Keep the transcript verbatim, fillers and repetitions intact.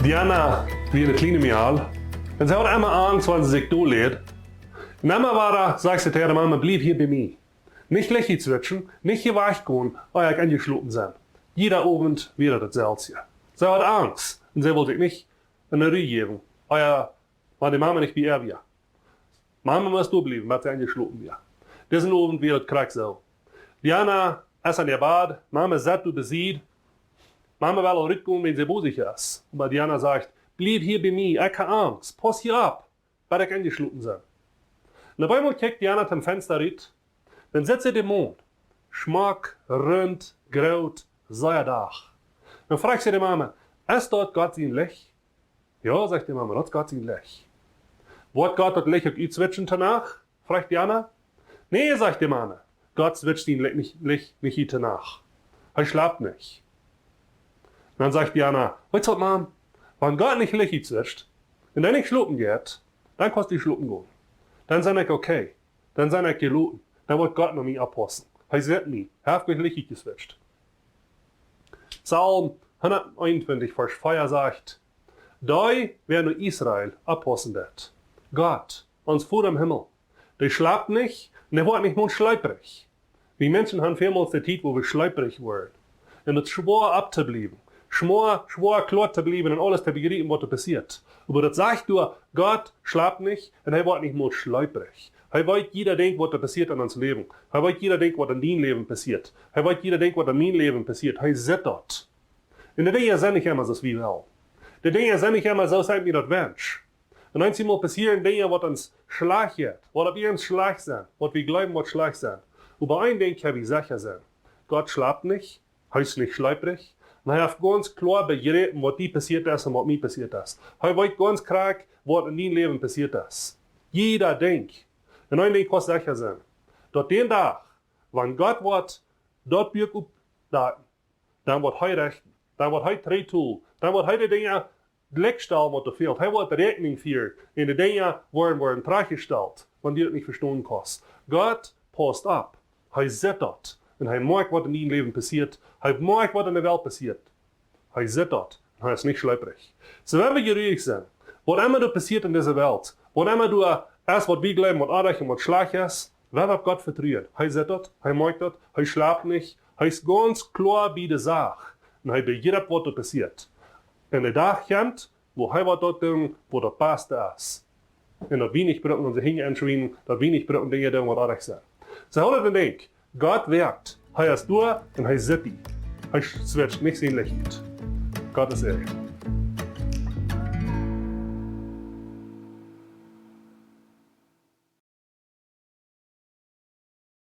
Diana wia ne kjliene Mejal. Un see haud emma Angst, wan see sikj doa leet. Un emma wada säd see to äare Mame: "Bliew hia bie mie. Nich Licht utswitchen, nich hia wajchgonen, ea ekj enjeschlopen sie." Jieda Owent wia daut daut selwje. See haud Angst un see wull sikj nich ne Ru jäwen, ea wan de Mame nich bie äa wia. Mame must doa bliewen, bat see enjeschlopen wia. Disen Owent wia daut krakjt soo. Diana es aun äa Bad, Mame sitt doa besied. Mame well aul rutgonen, wan see bosich es. Oba Diana sajcht: "Bliew hia bie mie, ekj hab Angst, pauss hia opp, bat ekj enjeschlopen sie." Un opp eemol kjikjt Diana tom Fensta rut, dan sitt see dän Mond. Schmock, runt, groot, sea Dach. Dan fruach see de Mame: "Es daut Gott sien Licht?" "Jo," sajcht de Mame, "daut es Gott sien Licht." "Woat Gott daut Licht uk utswitchen to Nacht?" fruach Diana. "Nä," sajcht de Mame, "Gott switcht sien Licht nich, Licht nich ut to Nacht. Hee schlapt nich." Dan sajcht Diana: "Weetst waut, Mam? Wan Gott nich Licht utswitcht un dan nich schlopen jeit, dan kaust du schlopen gonen. Dan sie ekj okay. Dan sie ekj jeloten. Dan woat Gott no mie oppaussen. Hee sitt mie. Hee haft nich Licht utjeswitcht." Psalm hundat eenuntwintich, Varsch vea sajcht: "Dee, wäa no Israel oppaussen deit. Gott, ons Voda em Himmel, dee schlapt nich un hee woat nich mol schleeprich." Wie Menschen haben väl mol de Tiet, wua wie schleeprich woaren. Un daut es schwoa opptobliewen. Schwoa, schwoa kloa to bliewen un aules to bejriepen, waut doa passieet. Oba daut sajcht doa, Gott schlapt nich un hee woat nich mol schleeprich. Hee weet jieda Dinkj, waut doa passieet en ons Läwen. Hee weet jieda Dinkj, waut en dien Läwen passieet. Hee weet jieda Dinkj, waut en mien Läwen passieet. Hee sitt daut. Un de Dinja sent nich emma soo aus wie wellen. De Dinja sent nich emma soo aus ekj mie daut wensch. Un eemol passieren Dinja, waut ons schlajcht jeit, waut opp ons schlajcht sent, waut wie jleewen, waut schlajcht sent. Oba een Dinkj kjenn wie secha sennen: Gott schlapt nich, hee es nich schleeprich. Un hee haft gaunz kloa bejräpen, waut die passieet es un waut mie passieet es. Hee weet gaunz krakjt, waut en dien Läwen passieet es. Jieda Dinkj. Un een Dinkj kaust secha sennen: daut dän Dach, wan Gott woat daut Buak oppmoaken, dan woat hee rechten, dan woat hee trigjtalen, dan woat hee de Dinja jlikjstalen, waut doa fält. Hee woat Räakjnunk fieren un de Dinja woaren, woaren trigjjestalt, wan du daut nich vestonen kaust. Gott paust opp. Hee sitt daut. Un hee moakjt, waut en dien Läwen passieet. Hee moakjt, waut en de Welt passieet. Hee sitt daut. Un hee es nich schleeprich. Soo, wan wie jeruich sent, waut emma doa passieet en dise Welt, waut emma doa es, waut wie jleewen, waut oajch un waut schlajcht es, wan wie opp Gott vetruen. Hee sitt daut, hee moakjt daut, hee schlapt nich, hee es gaunz kloa bie de Sach. Un hee bejrippt, waut doa passieet. Un de Dach kjemt, wua hee woat daut doonen, waut daut baste es. Un daut wie nich brucken onse Henj enschwienen, daut wie nich brucken Dinja doonen, waut oajch sent. Soo, hoolt daut en Denkj: Gott woakjt, hee es doa un hee sitt die. Hee switcht nich sien Licht ut. Gott es ehrlich.